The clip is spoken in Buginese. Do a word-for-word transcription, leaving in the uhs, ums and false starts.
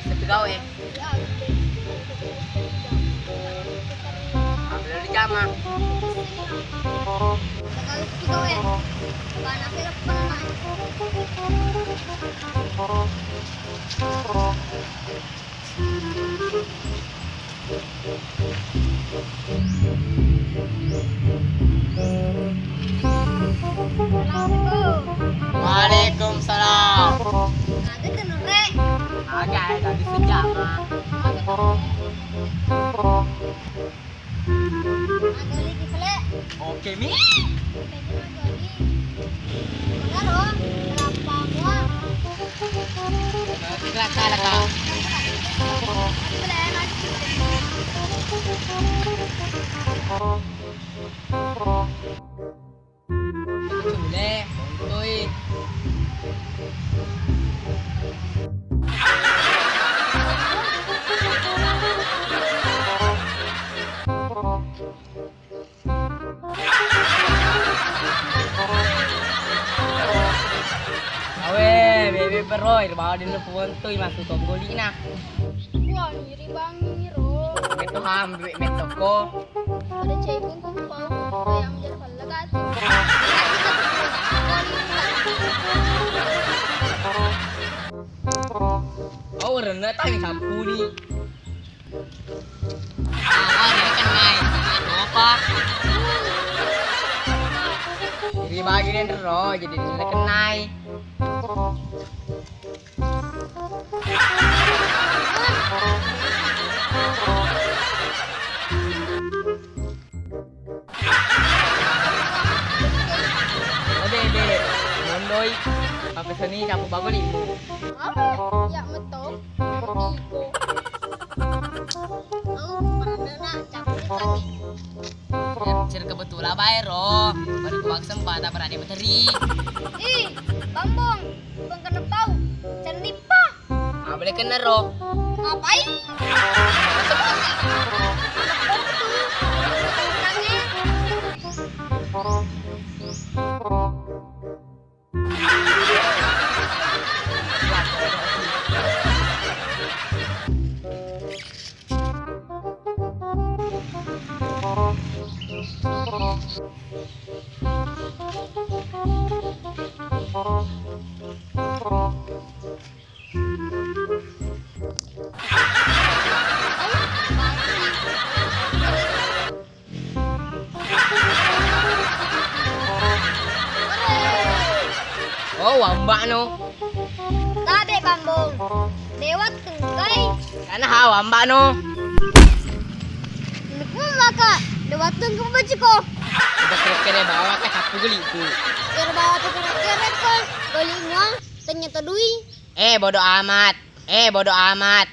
Sepi gawe. Ambil di jama. Sepi gawe. Panas ya, panas. Assalamualaikum. Waalaikumsalam. Aga tenure? Aga, eh, tadi sejam, ah. Aga tenure? Magoli di pele. Oke, Mi. Oke, Mi, magoli. Magaro, berapa mua? Gerak salah, Kak. Sule, sontoi. Awe, bebe bro, irbawa dino puwontoi masu tonggolina. Wah, iri bangi ro. Beto hambe, beto ko. Ada cewek pun kumpau, yang menjadi pala gati. Oh, rena tang sampuni. Awa, dia kenai. Apa? Iri bagi den ro, jadi dia kenai. Ode, de, mondoi, apa seni capu bagolimu? Apa? Ya, metok. Iko. Aku pernah nak capu ikan. Cer kebetulan bae ro, baru ku kesempatan pernah dia materi. Ih, Bambong, bukan kena pau, cendipa. Ah, boleh kena ro. Ngapain? Oh, wambak no. Tabe Bambong. Lewat tungkai. Karena ha wambak no. Nukmu maka lewat tungkai bajiko. Udah kere-kere bawa ke sapu geliku. Kere bawa tuh kere-kere kok. Golimu ah, ternyata dui. Eh, bodoh amat. Eh, bodoh amat.